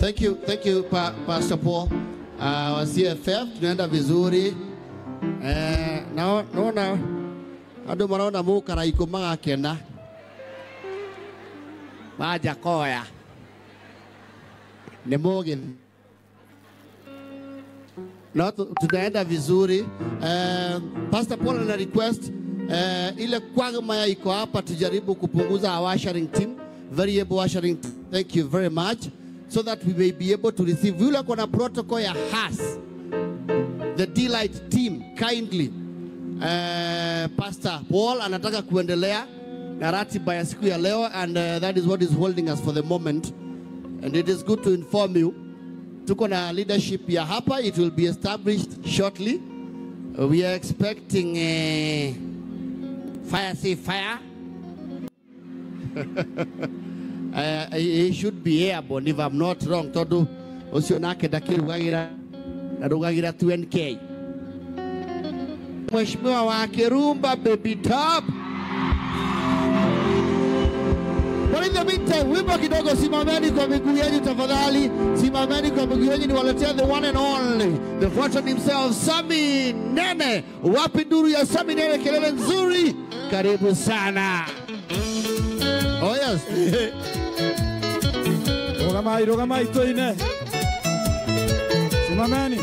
Thank you Pastor Paul. Wa CFF tunaenda vizuri. Naona andu marona mukaraiko magakena. Majakoya. Ni mugithi. No, tunaenda vizuri. Pastor Paul ana request ile kwagma iko hapa tujaribu kupunguza our ushering team, very able ushering team. Thank you very much, so that we may be able to receive. Yule kuna protocol ya HAS, the Delight team, kindly. Pastor Paul anataka kuendelea na ratiba ya siku ya leo, and that is what is holding us for the moment. And it is good to inform you, tuko na leadership ya hapa, it will be established shortly. We are expecting fire, say fire. He should be airborne if I'm not wrong. Todo usionake dakirugagira na rugagira 2NK. Mheshimiwa wa Kirumba Baby Top. But in the meantime, wimbo kidogo, simameni kwa miguu yenu tafadhali. Simameni kwa miguu yenu, niwaletea the one and only, the fortune himself, Sami Nene. Wapi duru ya Sami Nene, kelele nzuri. Karibu sana. Oh yes. Rogamai, rogamai toine. Simameni.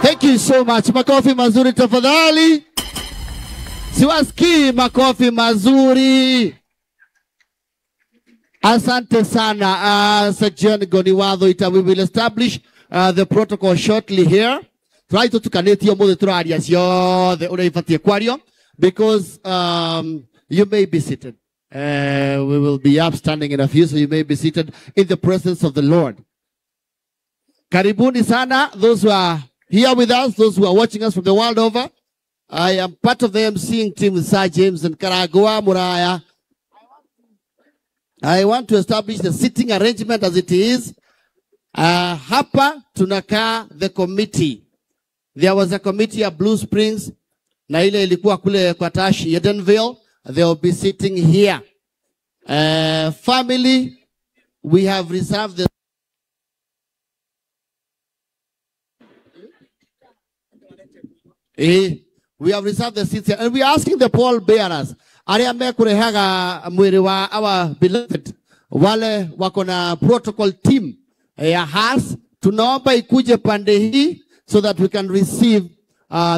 Thank you so much. Makofi mazuri tafadhali. Siwasikii makofi mazuri. Asante sana. Sir John Goniwadho ita, we will establish the protocol shortly here. Try to tukanetio mothe turaria ciothe uria ibatie kwario, because you may be seated. We will be up standing in a few, so you may be seated in the presence of the Lord. Karibuni sana, those who are here with us, those who are watching us from the world over. I am part of the emceeing team with Sir James and Karagua Muraya. I want to establish the sitting arrangement as it is. Hapa tunakaa the committee. There was a committee at Blue Springs, na ile ilikuwa kule kwa Tash Edenville. They will be sitting here. Family, we have reserved the we have reserved the seats here, and we are asking the pall bearers, aria mekurehaga mwiri wa our beloved, wale wako na protocol team ya HAS, tunaomba ikuje pande hii so that we can receive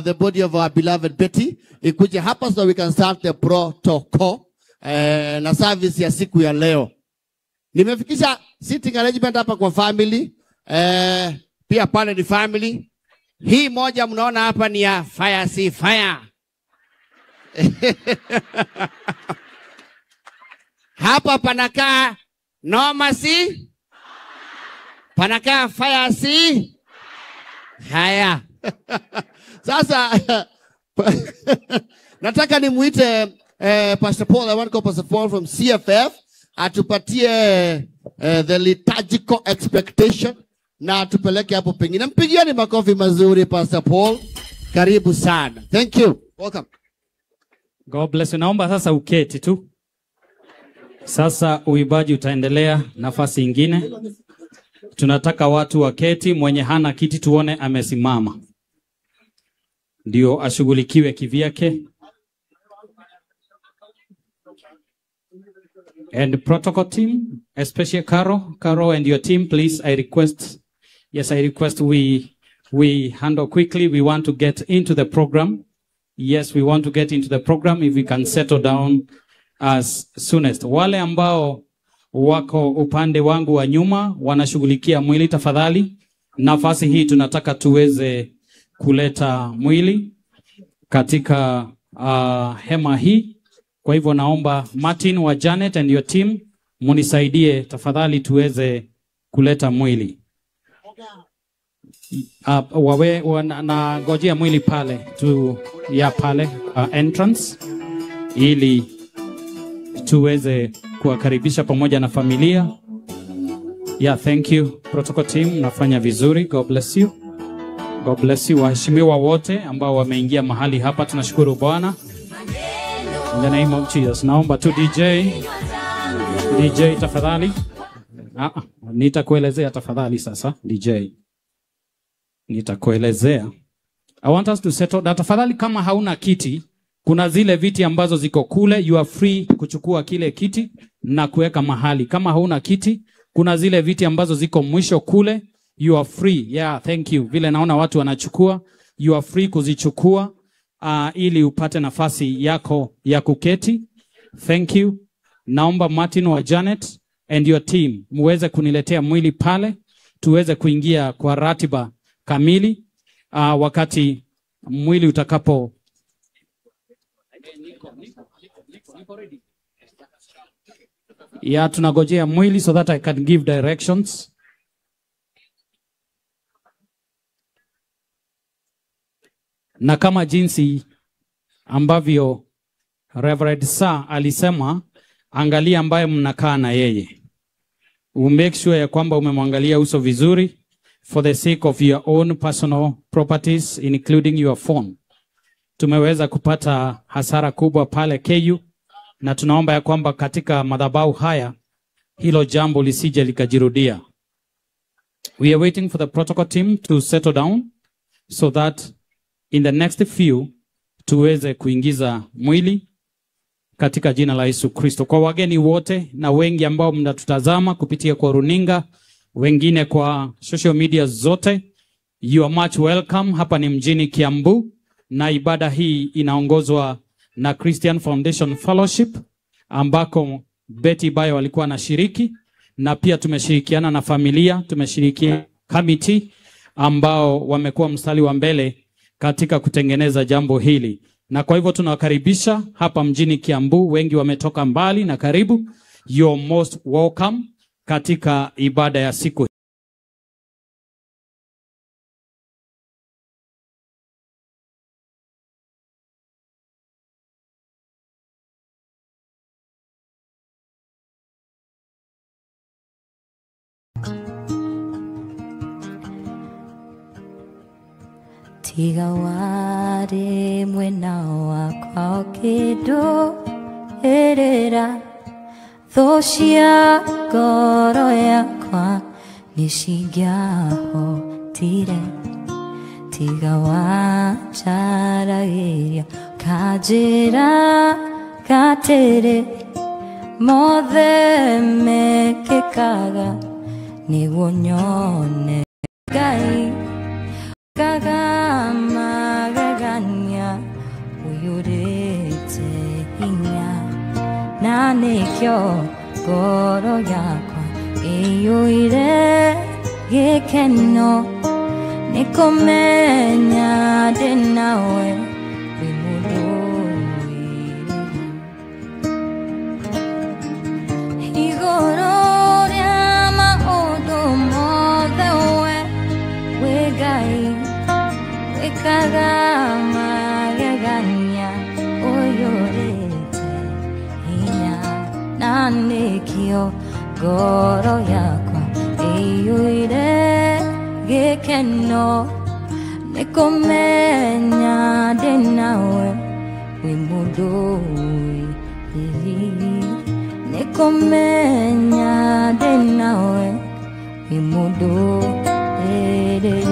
the body of our beloved Betty. Ikuje hapa so we can start the protocol na service ya siku ya leo. Nimefikisha sitting arrangement hapa kwa family, pia pale ni family. Hii moja mnaona hapa ni ya fire si fire. Hapa panakaa noma si? Panakaa fire si? Haya. Sasa nataka nimuite Pastor Paul. I want to call Pastor Paul from CFF atupatie the liturgical expectation na tupeleke hapo pengine. Mpigieni makofi mazuri Pastor Paul. Karibu sana. Thank you. Welcome. God bless you. Naomba sasa uketi tu. Sasa uibaji utaendelea nafasi ingine. Tunataka watu waketi, mwenye hana kiti tuone amesimama, ndio ashughulikiwe kivyake. And protocol team, especially Caro and your team, please, I request, yes, I request we handle quickly. We want to get into the program. Yes, we want to get into the program if we can settle down as soonest. Wale ambao wako upande wangu wa nyuma wanashughulikia mwili, tafadhali, nafasi hii tunataka tuweze kuleta mwili katika hema hii. Kwa hivyo naomba Martin wa Janet and your team munisaidie tafadhali tuweze kuleta mwili. Na ngojea mwili pale tu ya pale entrance, ili tuweze kuwakaribisha pamoja na familia. Yeah, thank you protocol team, nafanya vizuri. God bless you. God bless you. Waheshimiwa wote ambao wameingia mahali hapa, tunashukuru Bwana. In the name of Jesus. Naomba tu DJ tafadhali. Nitakuelezea tafadhali sasa DJ. Nitakuelezea. I want us to settle that. Tafadhali kama hauna kiti, kuna zile viti ambazo ziko kule, you are free kuchukua kile kiti na kuweka mahali. Kama hauna kiti, kuna zile viti ambazo ziko mwisho kule, you are free. Yeah, thank you. Vile naona watu wanachukua, you are free kuzichukua ili upate nafasi yako ya kuketi. Thank you. Naomba Martin wa Janet and your team muweze kuniletea mwili pale, tuweze kuingia kwa ratiba kamili wakati mwili utakapo. Yeah, tunagojea mwili so that I can give directions. Na kama jinsi ambavyo Reverend Sir alisema, angalia ambaye mnakaa na yeye. Make sure ya kwamba umemwangalia uso vizuri for the sake of your own personal properties, including your phone. Tumeweza kupata hasara kubwa pale KU, na tunaomba ya kwamba katika madhabahu haya hilo jambo lisije likajirudia. We are waiting for the protocol team to settle down so that in the next few tuweze kuingiza mwili katika jina la Yesu Kristo. Kwa wageni wote na wengi ambao mnatutazama kupitia kwa runinga, wengine kwa social media zote, you are much welcome. Hapa ni mjini Kiambu, na ibada hii inaongozwa na Christian Foundation Fellowship ambako Betty Bayo alikuwa anashiriki, na pia tumeshirikiana na familia, tumeshirikiana committee ambao wamekuwa mstari wa mbele katika kutengeneza jambo hili. Na kwa hivyo tunawakaribisha hapa mjini Kiambu, wengi wametoka mbali na karibu. You're most welcome katika ibada ya siku. Tiga wari mwena wakwa ũkĩndũĩrĩra thũ cia ngoro yakwa nĩcingĩahotire. Tiga wanjaragĩria ũkanjĩra atĩrĩ, mothe mekĩkaga nĩguo nyone Ngai. Kagamagaganya uyurite hinya na nikyo ngoro yakwa iyuire gikeno nikumenya ndi nawe wi mundu iguru ria maundu mothe we wi Ngai wĩkaga magegania ũiyũrĩte hinya na nĩkĩo ngoro yakwa ĩiyũire gĩkeno nĩkũmenya ndĩ nawe wĩ mũndũ wĩ riri Nikomenya denawe imudu ederi.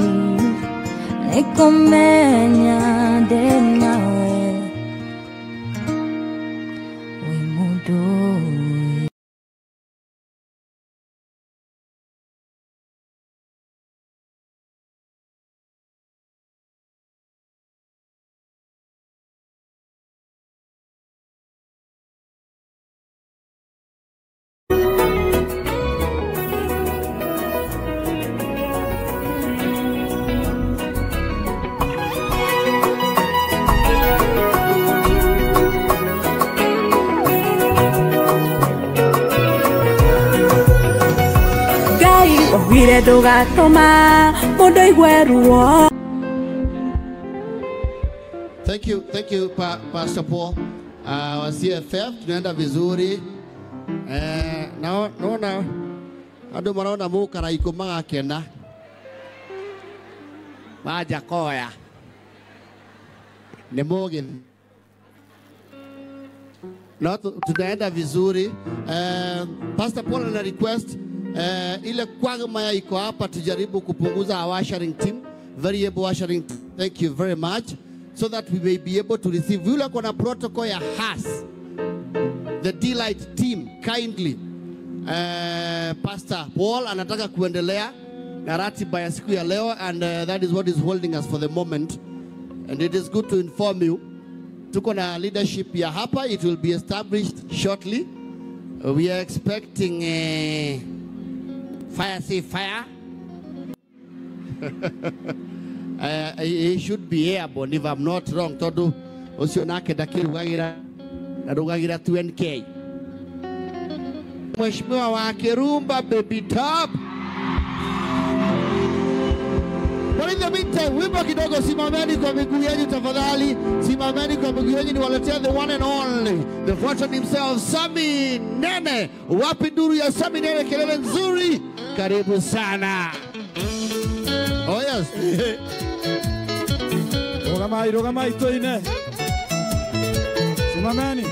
Nikomenya denawe imudu. Wire ndugatũma mũndũ aigue ruo. Thank you Pastor Paul. Wa CFF tunaenda vizuri. Naona andu marona mũkaraikũ magakena. Majakoya. Ni mũgeni. No, tunaenda vizuri. Pastor Paul ana request ile kwagma iko hapa tujaribu kupunguza our ushering team, very able ushering team. Thank you very much, so that we may be able to receive. Yule kona protocol ya HAS, the Delight team, kindly. Pastor Paul anataka kuendelea na ratiba ya siku ya leo, and that is what is holding us for the moment. And it is good to inform you, tuko na leadership ya hapa, it will be established shortly. We are expecting fire, say fire. He should be airborne if I'm not wrong. Todo usionake dakirugagira na rugagira 2NK. Mheshimiwa wa Kirumba Baby Top. But in the meantime, wimbo kidogo, simameni kwa miguu yenu tafadhali. Simameni kwa miguu yenu, niwaletea the one and only, the fortune himself, Sami Nene. Wapi nduru ya Sami Nene, kelele nzuri. Karibu sana. Oh yes. Rogamai, rogamai toine. Simameni.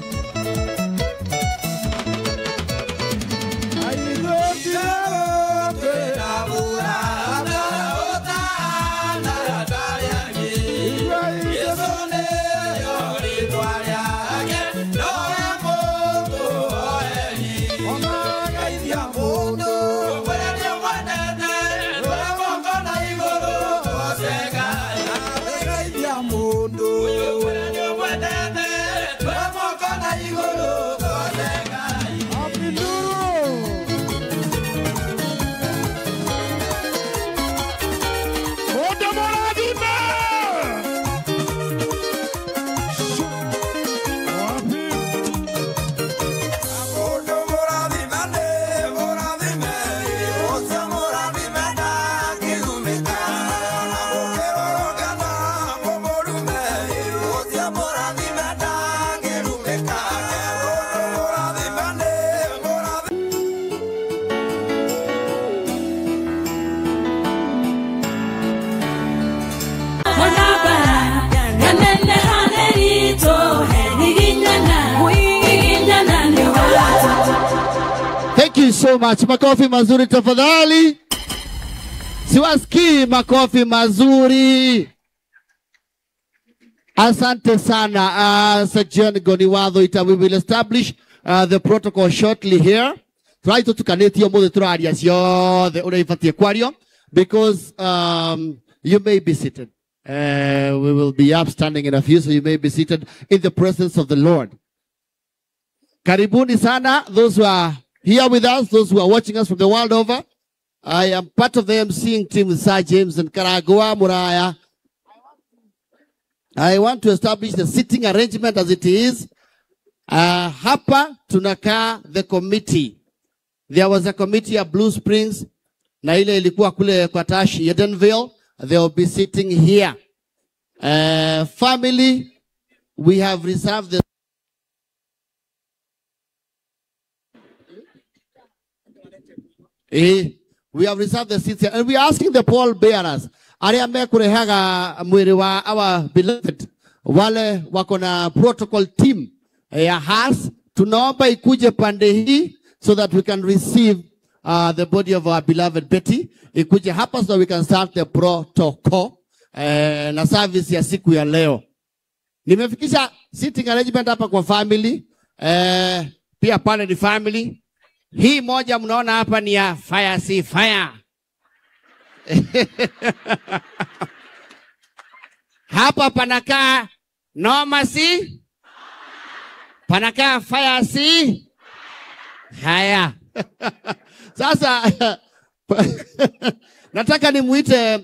Thank you so much. Makofi mazuri tafadhali. Siwasikii makofi mazuri. Asante sana. Sir Goniwadho ita, we will establish the protocol shortly here. Try to tukanetio mothe turaria ciothe uria ibatie kwario, because you may be seated. We will be up standing in a few, so you may be seated in the presence of the Lord. Karibuni sana, those who are here with us, those who are watching us from the world over. I am part of the emceeing team with Sir James and Karagua Muraya. I want to establish the sitting arrangement as it is. Hapa tunakaa the committee. There was a committee at Blue Springs, na ile ilikuwa kule kwa Tash Edenville. They will be sitting here. Family, we have reserved the we have reserved the seats here, and we are asking the pall bearers, aria mekurehaga mwiri wa our beloved, wale wako na protocol team ya HAS, Tunaomba ikuje pande hii so that we can receive the body of our beloved Betty. Ikuje hapa so that we can start the protocol na service ya siku ya leo. Nimefikisha sitting arrangement hapa kwa family. Pia pale ni family. Hii moja mnaona hapa ni ya fire si fire. Hapa panakaa noma si? Panakaa fire si? Haya. Sasa nataka nimuite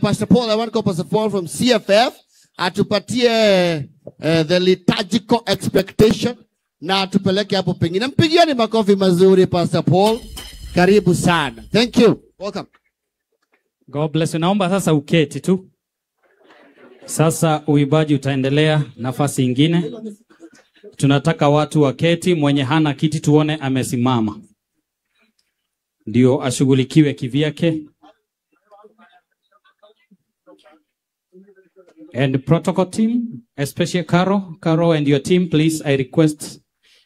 Pastor Paul. I want to call Pastor Paul from CFF atupatie the liturgical expectation na atupeleke hapo pengine. Mpigieni makofi mazuri Pastor Paul. Karibu sana. Thank you. Welcome. God bless you. Naomba sasa uketi tu. Sasa uibaji utaendelea nafasi ingine. Tunataka watu waketi, mwenye hana kiti tuone amesimama, ndio ashughulikiwe kivyake. And protocol team, especially Caro and your team, please, I request,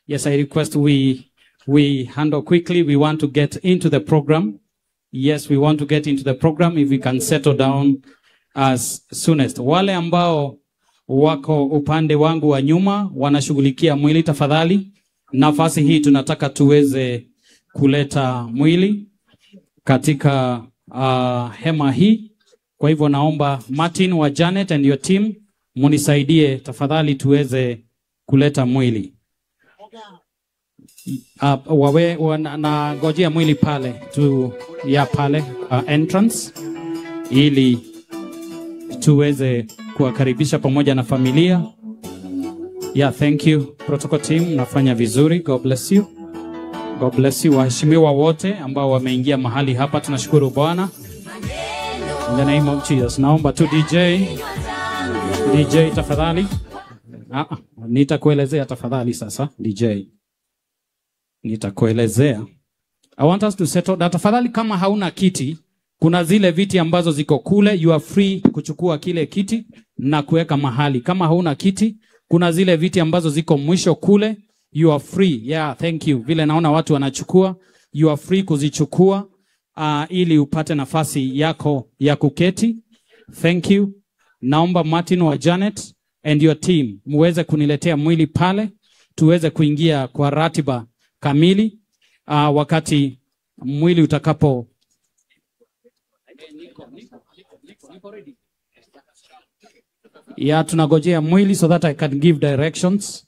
yes, I request we handle quickly. We want to get into the program. Yes, we want to get into the program if we can settle down as soonest. Wale ambao wako upande wangu wa nyuma wanashughulikia mwili, tafadhali, nafasi hii tunataka tuweze kuleta mwili katika hema hii. Kwa hivyo naomba Martin wa Janet and your team munisaidie tafadhali tuweze kuleta mwili. Na ngojea mwili pale tu ya pale entrance ili tuweze kuwakaribisha pamoja na familia. Yeah, thank you protocol team, nafanya vizuri. God bless you. God bless you. Waheshimiwa wote ambao wameingia mahali hapa, tunashukuru Bwana. In the name of Jesus. Naomba tu DJ tafadhali. Nitakuelezea tafadhali sasa DJ. Nitakuelezea. I want us to settle that. Tafadhali kama hauna kiti, kuna zile viti ambazo ziko kule, you are free kuchukua kile kiti na kuweka mahali. Kama hauna kiti, kuna zile viti ambazo ziko mwisho kule, you are free. Yeah, thank you. Vile naona watu wanachukua, you are free kuzichukua ili upate nafasi yako ya kuketi. Thank you. Naomba Martin wa Janet and your team muweze kuniletea mwili pale, tuweze kuingia kwa ratiba kamili wakati mwili utakapo. Yeah, tunagojea mwili so that I can give directions.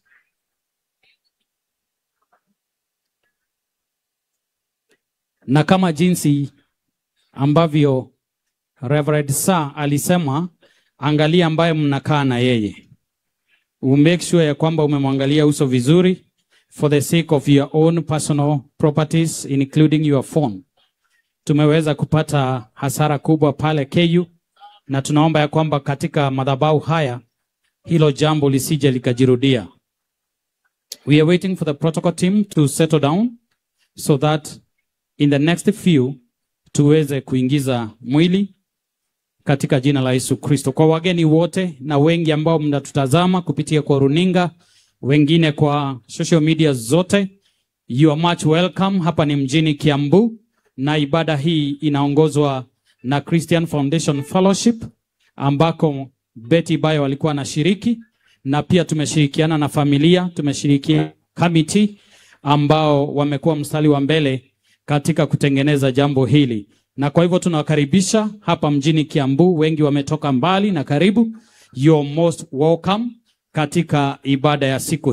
Na kama jinsi ambavyo Reverend Sir alisema, angalia ambaye mnakaa na yeye. Make sure ya kwamba umemwangalia uso vizuri for the sake of your own personal properties including your phone. Tumeweza kupata hasara kubwa pale KU, na tunaomba ya kwamba katika madhabahu haya hilo jambo lisije likajirudia. We are waiting for the protocol team to settle down so that in the next few tuweze kuingiza mwili katika jina la Yesu Kristo. Kwa wageni wote na wengi ambao mnatutazama kupitia kwa runinga, wengine kwa social media zote, you are much welcome. Hapa ni mjini Kiambu na ibada hii inaongozwa na Christian Foundation Fellowship ambako Betty Bayo alikuwa anashiriki, na pia tumeshirikiana na familia, tumeshirikiana committee ambao wamekuwa mstari wa mbele katika kutengeneza jambo hili. Na kwa hivyo tunawakaribisha hapa mjini Kiambu, wengi wametoka mbali na karibu. You're most welcome katika ibada ya siku hii.